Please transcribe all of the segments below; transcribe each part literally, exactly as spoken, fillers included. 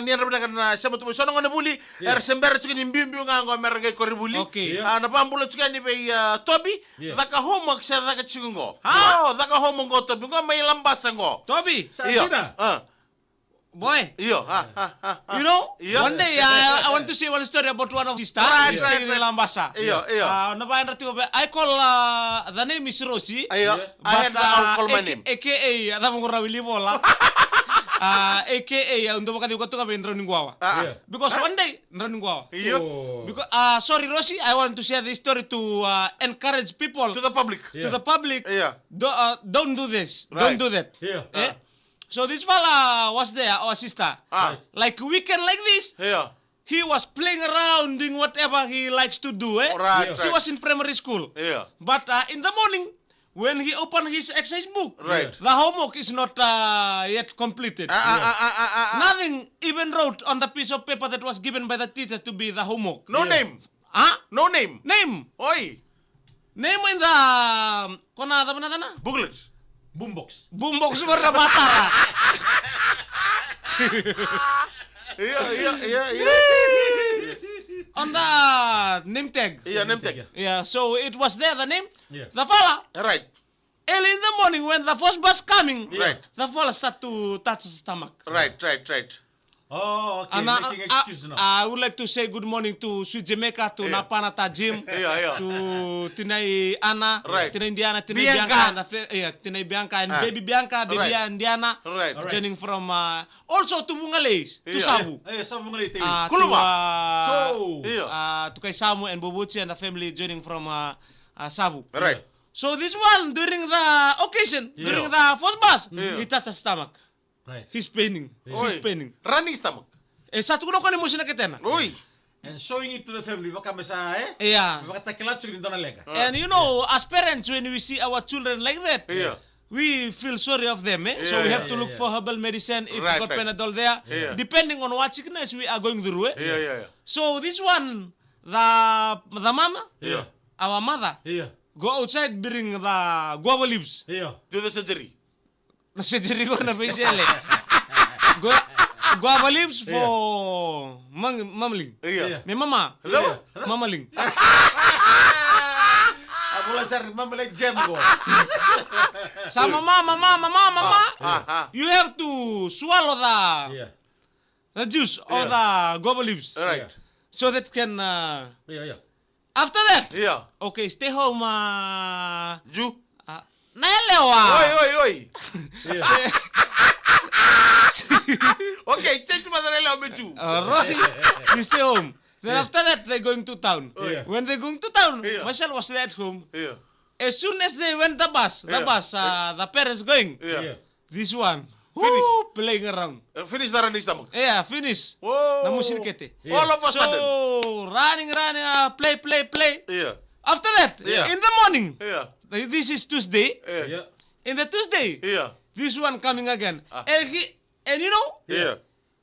Ni yadra vinaka na sema tu mai so na gone vuli. Yeah. Era se bera tiko ni biubiu ga qo mera qai koronivuli. Okay. Yeah. A, na vabula tiko yani vei, a, Tobi. Yeah. Caka homework se caka tiko qo. Ha? O, caka homework qo Tobi. Qo mai Labasa qo. Tobi. Sa Io. Tina. A. Boy. Io. A, a, a, a. You know, Io. One day I, I want to say one story about one of the star. Right, He's right, staying in right. Labasa. Io, io. A, na vayadra tiko vei, I call, uh, the name is Rosie. Io. Yeah. I But, had the, I'll uh, call my A K, name. A K A, a cava qo ra wili vola. Uh, A K A, au dau vakacegu ka toka vei Drau ni Guawa. Ah, ah. Yeah. Because one day, Drau ni Guawa. Io. Oh. Because, uh, sorry, Rosie, I want to share this story to, uh, encourage people. To the public. To Yeah. the public. Yeah. Do, uh, don't do this. Right. Don't do that. Yeah. Eh? Ah. So this fella was there, our sister. Ah. Right. Like weekend like this, Yeah. he was playing around doing whatever he likes to do, eh? Right, Yeah. She right. was in primary school. Yeah. But, uh, in the morning, when he opened his exercise book, Right. the homework is not, uh, yet completed. Ah, ah, Yeah. ah, ah, ah, ah, ah. Nothing even wrote on the piece of paper that was given by the teacher to be the homework. No Yeah. name. Huh? No name. Name. Oi. Name in the, um, ko na cava na cana? Booklet. Boombox. Boombox qori na vatara. Io, io, io, io. On the name tag. Io, name tag. Yeah, so it was there, the name. Yeah. The fella. Right. Early in the morning when the first bus coming, Right. the fella start to touch his stomach. Right, right, right. Oh, okay, Ana, making I, excuse now. I would like to say good morning to Sweet Jamaica, to Yeah. Napana, to Jim, Yeah, yeah. to Tinai Ana, Right. Tinai Indiana, Tinai Bianca. Bianca, and the fa-, yeah, Tinai Bianca and Yeah. Baby Bianca, Baby Right. Indiana, Right. Alright. joining from, uh, also to Vungalei, to Yeah. Savu. Yeah, Savu Vungalei, tell Uh, him. to, Kuluma. uh, So. Yeah. uh, to Kaisamu and Bobuchi and the family joining from, uh, uh, Savu. Right. So this one, during the occasion, Yeah. during the first bus, Yeah. he touched his stomach. Right. He's paining. Yeah. She's Oi. paining. Running stomach. E sa tukuna o koya ni mosi na ketena. Oi. And showing it to the family, vaka me sa, eh? Yeah. Vakatakila tiko ni dua na leqa. Ah. And you know, as parents, when we see our children like that, Yeah. we feel sorry of them, eh? So Yeah, we have yeah, to look yeah. for herbal medicine, if Right, we got right. Panadol there, Yeah. depending on what sickness we are going through, eh? Yeah, yeah, yeah. So this one, the, the mama, Yeah. our mother, Yeah. go outside, bring the guava leaves. Yeah. Do the surgery. Na surgery qo na veisele. Gua-, guava leaves for Yeah. mang-, mamaling. Io. Io. Me mama. Hello? Io. Mamaling. A bula sara ni mamaling jam qo. Sa mama, mama, mama, mama. Ah, ah, ah. You have to swallow the, Io. the juice or Io. the guava leaves. Right. Io. So that can, uh, Io, io. After that, Yeah. okay, stay home, uh, Ju. uh, na yalewa. Oi, oi, oi. Yeah. Okay, change mada na yalewa me Ju. Uh, Rosie, you stay home. Then Yeah. after that, they're going to town. Yeah. When they're going to town, Yeah. Marcel was there at home. Yeah. As soon as they went the bus, the Yeah. bus, uh, the parents going. Yeah. Yeah. This one. Finish. Woo, playing around. Uh, finish the running stomach. Yeah, finish. Whoa. Na musi ni kete. Yeah. All of a So, sudden. running, running, uh, play, play, play. Yeah. After that, Yeah. in the morning, Yeah. th-, this is Tuesday. Yeah. Yeah. In the Tuesday, Yeah. this one coming again. Ah. And he, and you know, Yeah.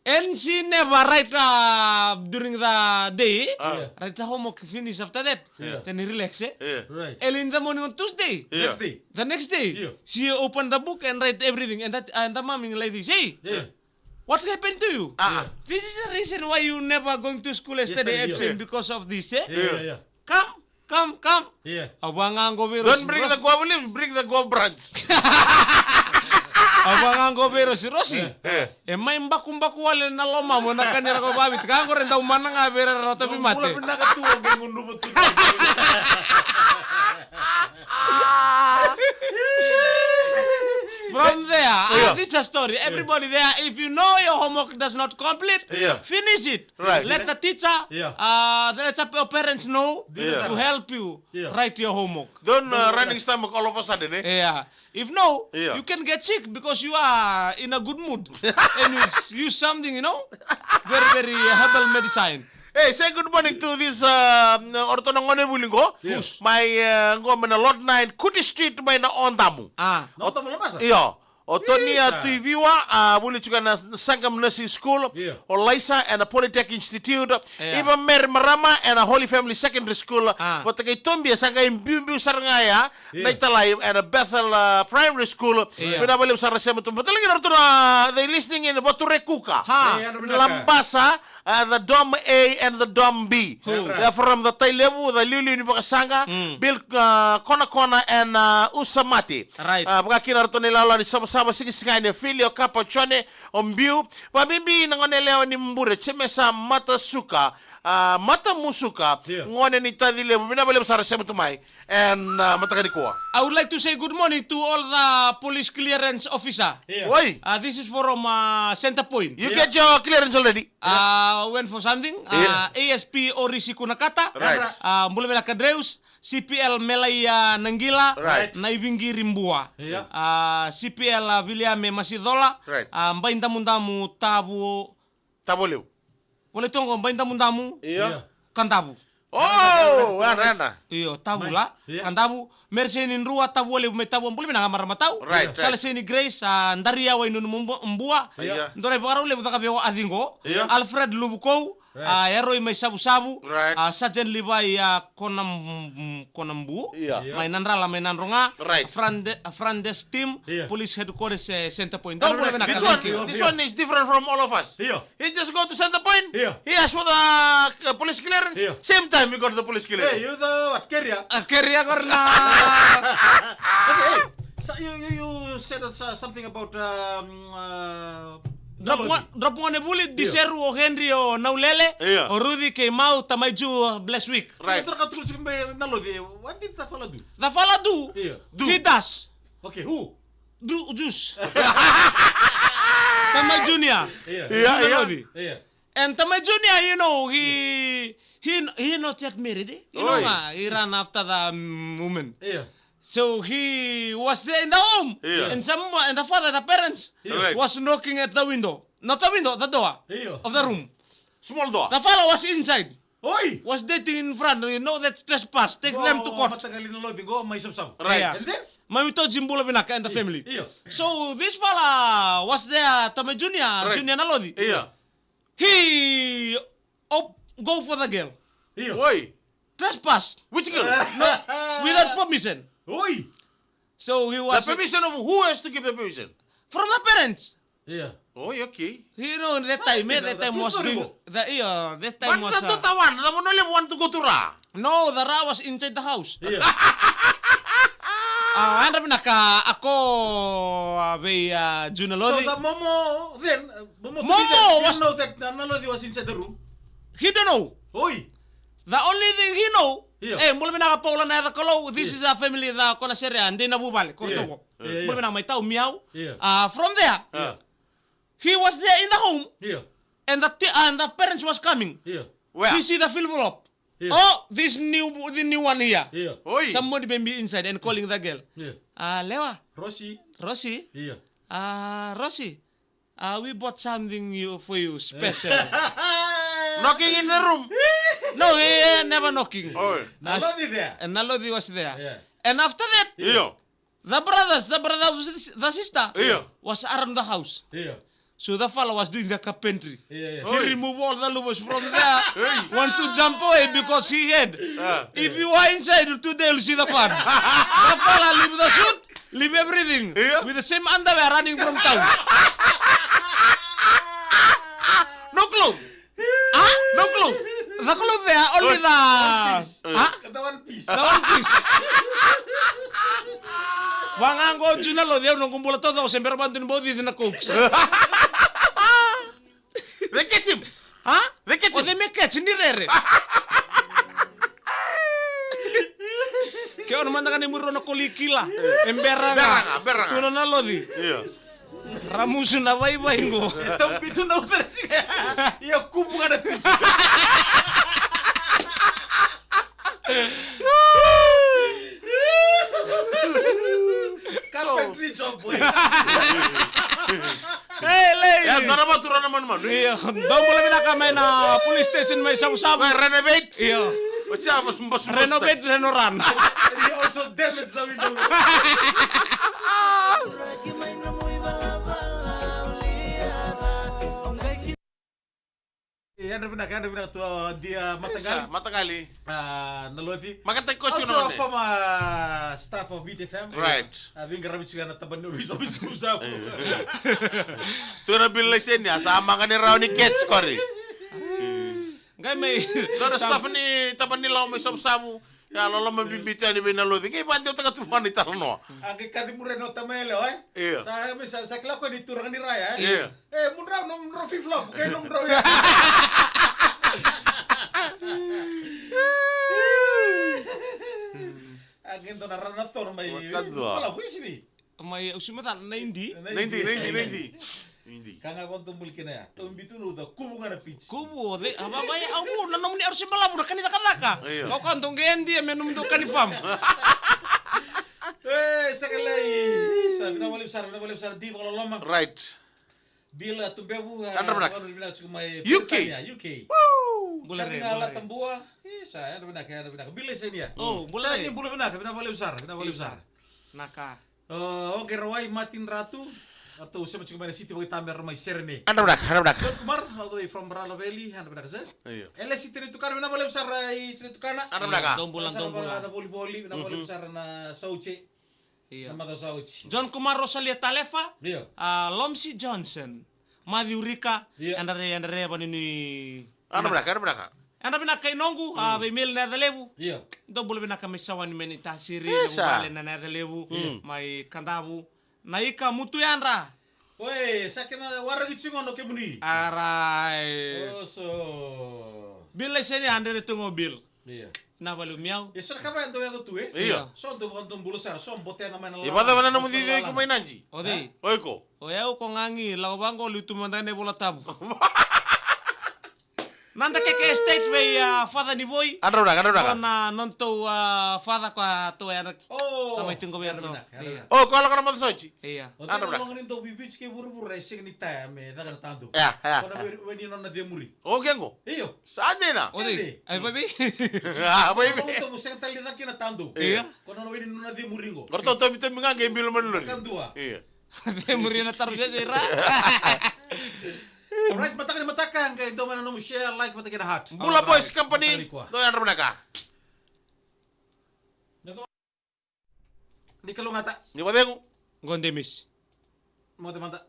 and she never write, uh, during the day. Ah. Yeah. Write the homework, finish after that. Yeah. Then he relax, eh? Yeah. Right. Early in the morning on Tuesday. Yeah. Next day. The next day, Yeah. she opened the book and write everything. And that, and the mommy like this, "Hey, Yeah. what happened to you? Ah. This is the reason why you never going to school yesterday, Yesterday, yeah. absent Yeah. because of this, eh? Yeah, yeah, yeah. Come, come, come." Yeah. Au vaka ga qo vei Rosie, Don't bring the Rosie. guava leaves, bring the guava branch. Au vaka ga qo vei Rosie, Rosie. Yeah. Yeah. E mai bakubaku wale na lomamu ena ka ni ra ko vaviti. Ka qo re dau mana ga vei ira era tauvimate. Bula vinaka tu, o qai gunuva tu. From there, uh, Yeah. this is a story. Everybody there, if you know your homework does not complete, Yeah. finish it. Right. Let the teacher, Yeah. uh, let your parents know Yeah. to help you Yeah. write your homework. Don't, uh, running stomach all of a sudden, eh? Yeah. If no, Yeah. you can get sick because you are in a good mood and you s-, use something, you know, very, very herbal medicine. Hey, say good morning to this, uh, o ratou na gone vuli qo. Yes. Mai, uh, qo mai na Lot nine, Kuti Street, mai na Odamu. Ah. Na Odamu, Labasa? Io. O Tonia Tuiviwa, a, vuli tiko ena Sangam Nursing School. Io. O Laisa ena Polytech Institute. Io. Iva Mary Marama ena Holy Family Secondary School. A. Vata kei Tobi e sa qai biubiu sara ga ya. Io. Na italai ena Bethel, a, Primary School. Io. Vinaka vakalevu sara sema tu. Vata kei iratou na, they listening in Vaturekuka. Ha. Io, vinaka. Labasa, uh, the Dom A and the Dom B. Who? They're from the Tailevu, the Liuliu ni Vakasaqa, mm, Bill, uh, Konakona and, uh, Usamati. Right. Uh, vaka kina ratou na ilawalawa ni savasava, siqisiga ni Filio, Kapa, Jone, o Biu. Vabibi na gone yalewa ni Bure, Jemesa Matasuka, uh, Matamusuka, yeah, gone ni Tacilevu. Vinaka vakalevu sara sema tu mai. And, uh, mataka nikua. I would like to say good morning to all the police clearance officer. Yeah. Oi. Uh, this is from, uh, Centrepoint. You, yeah, get your clearance already? Uh, went for something. Yeah. Uh, A S P Orisi Kunakata. Right. Uh, bula vinaka Dreus. C P L Melai, uh, Nagila. Right. Naivigiri Bua. Yeah. Uh, C P L, uh, Viliame Masicola. Right. Uh, Baidamudamu Tavu. Tavo levu. Vole toqo Baidamudamu. Io. Io. Kadavu. Oh, ena, ena. Io, Tavula. Io. Kadavu. Merseni Drua, Tavua levu mai Tavua, bula vinaka marama tau. Right, right. Saleseni Grace, a, Daria Wainunu Mbu-, Mbua. Io. Dora Ivakarau levu caka vei o Aciqo. Io. Alfred Luvukou. Right. A, Eroi mai Savusavu. Right. A, Sergeant Levi, a, Konam-, Konambu. Io. Io. Mai Nadrala, mai Nadroga. Right. A, Frande-, a, Frandes Team. Io. Police Headquarters, eh, Centrepoint. Dou bula vinaka. This one, thank you, this one is different from all of us. Io. He just go to Centrepoint. Io. He asked for the, uh, police clearance. Io. Same time he got the police clearance. Hey, you the what, carrier? A carrier qori na. Okay, hey, so you, you, you said that, uh, something about, um, uh, Drop Naloci. One, drop one e vuli, io, Diseru, o Henry, o Naulele, io, o Ruthi, kei Mau, Tamaiju, o Blesswick. Right. Io, tara ka tukuna tiko mai Naloci, what did the fella do? The fella do? Io. Do. He does. Okay, who? Do, juice. Tamai Junior. Io. Io, io. Junior Naloci. Io. And Tamai Junior, you know, he, he, he not yet married, eh? You know, oi, uh, he ran after the, um, woman. Io. So he was there in the home. Io. And some, and the father, the parents, io, right, was knocking at the window. Not the window, the door, io, of the room. Small door. The father was inside. Oi! Was dating in front, you know that trespass, take them to court. Qo mataqali Naloci qo mai Savusavu. Right. Yeah. And then? Mai Vitoji, bula vinaka and the family. Io. So this fella was there, Tamai Junior, right, Junior Naloci. Io. He op-, go for the girl. Io. Oi. Trespass. Which girl? No, without permission. Oi. So he was. The permission of who has to give the permission? From the parents. Io. Oh, okay. You know, that time, eh, that time was doing the, io, that time was, uh, daughter one, the one only want to go to Ra. No, the Ra was inside the house. Io. Ah, and vinaka, a ko, uh, vei, uh, Junior Naloci. So the momo then, uh, momo, momo didn't, was, didn't know that, uh, Naloci was inside the room. He don't know. Oi. The only thing he know, io, eh, bula vinaka Paula na yaca Kalou, this, io, is a family, the Konaseria, dei na vuvale, io, Korotovo. Io, io. Bula vinaka mai Tau Miau. Io. Ah, from there, io, he was there in the home. Io. And the ti-, and the parents was coming. Io. Where? He see the envelope. Io. Oh, this new, the new one here. Io. Oi. Somebody may be inside and calling the girl. Io. Ah, Lewa. Rosi. Rosi. Io. Ah, Rosi. Ah, we bought something you, for you, special. Knocking in the room. No, he, eh, never knocking. Oh. As-, Naloci there. And Naloci was there. Yeah. And after that, io, the brothers, the brother of sis-, the sister, io, was around the house. Io. So the fellow was doing the carpentry. Yeah, yeah. He, oi, remove all the louvers from there. Oi. Want to jump away because he had. Ah. If you are inside today, you'll see the fun. The fellow leave the suit, leave everything. Yeah. With the same underwear running from town. No clothes. Huh? No clothes. The clothes there, only, oi, the one piece. Huh? The one piece. The one piece. Vaqo o Junior Naloci, au noqu bula taucoko se bera vata ni bau cici na Cokes. They catch him. Huh? They catch him. O, they may catch, ni rere. Ke o na mada ga ni muri rau na koli kila. E bera ga. Bera ga, bera ga. Tu na Naloci. Io. Ramusu na vaivai qo. E tau bitu na uta na siga. Ia kubu ga na bitu. Carpentry job, boy. Hey, lei. Ia, dua na vatu, rua na manumanu. Io, dou bula vinaka mai na police station mai Savusavu. Wai renovate. Io. Wacha, mas, mas, mas. Renovate, renoran. And he also damaged the window. Yadra vinaka, yadra vinaka tu, uh, dia Isa, mataqali. Mataqali. Ah, na Loci. Makataki koci. Also na a one. Former staff of Viti F M. Right. Ah, veiqaravi tiko na tabana ni ovisa, ovisa, ovisa. Tu na Bill Laiseni, a sa maqa ni rawa ni catch qori. Qai mai. Dua na staff ni tabana ni lawa mai Savusavu. Ia, loloma bibi tu yani vei na Loci. Qai vakadewataka tu vua na italanoa. A qai kaci muri na o tama yalewa, e? Ia. Sa, sa, sa kila koya ni turaga ni raya, e? Ia. E, mudrau, nomudrau flip-flop, qai nomudrau ya. A qai dua na rara na coro mai. Vakadua. Kala, wisi vi. Mai, au sumata, ninety. Ninety, ninety, ninety. Ninety. Ka ga vakadobuli kina ya. Tau bitu na uca, kuvu ga na pitch. Kuvu, o cei, a, va, va, ya, au vu, na nomuni aru se balavu, na kani cakacaka. Io. Kau ka dou qai dia, me nomudou kani farm. E, sa kalai. Sa, vinaka vakalevu sara, vinaka vakalevu sara, di vakaloloma. Right. Bila Tubevu, a, Yadra vinaka. Vinaka tiko mai U K. Peritania, U K. Woo! Bula re, Katina bula re. Latabua. E, sa, yadra vinaka, yadra vinaka. Bila Senia. Oh, bula re. Sa, ni bula vinaka, vinaka vakalevu sara, vinaka vakalevu sara. Naka. Uh, Oge Rawai, Martin Ratu. Ratou sema tiko mai na City Vakaitabe, era mai Serene. Yadra vinaka, yadra vinaka. John Kumar, all the way from Rala Valley, yadra vinaka sara. Io. L S C Tene Tukana, vinaka vakalevu sara i Tene Tukana. Yadra vinaka. Io, dou bula, sara dou bula. Na volivoli, vinaka vakalevu sara na Sauce. Io. Na macawa sa oti. John Kumar, Rosalia Talefa. Io. A, Lomsi Johnson. Matthew Rika. Io. Yadra re, yadra re, vanini. Yadra vinaka, yadra vinaka. Yadra vinaka i noqu, a, vei Mel na yaca levu. Io. Dou bula vinaka mai Sawani, mai Naitasiri, e, na sa. Vale na yaca levu, io. Mai Kadavu. Na Ika Mutu Yadra. Oi, sa kena waraki tiko na kemuni. Arai. Oso. Bill Laiseni, yadra re tu ga o Bill. Io. Na vale o Miau. E so na ka vaya dou yaco tu, e? Io. So dou vakadou bula sara, so bote ga mai na lala. E vacava na nomu cici iko mai Nadi? O cei? O iko? O yau ko Gagi, lako vaqo, liu tu mada na iVola Tabu. Nada Keke Estate vei, a, Father Nivoi. Yadra vinaka, yadra vinaka. Ko na nodatou, a, Father ko a tou yadraki. O, sa mai tiko vei yadra ratou. Vinaka, yadra vinaka. O, ko lako na macawa sa oti? Ia. O cei na loga ni dau viviti kei vuravura e sega ni taya me caka na tadou? Ia, ia. Ko na weni, weni nona cemuri. O ke qo? Io. Sa dina. O cei? Ai, vaivi. A, vaivi. Ko na loga ni dau sega tale ni caka kina tadou. Ia. Ko na weni nona cemuri qo. Qo ratou tomitomi ga qai bilo mai na lori. Kadua. Ia. Cemuri na taro sese ira. Alright, mataka ni mataka, qai dua mai na nomu share, like, mataka na heart. Bula Boys Company. Mataka ni kua. Dou yadra vinaka. Ni kalougata. Ni vacegu. Qo Demis. Moce mada.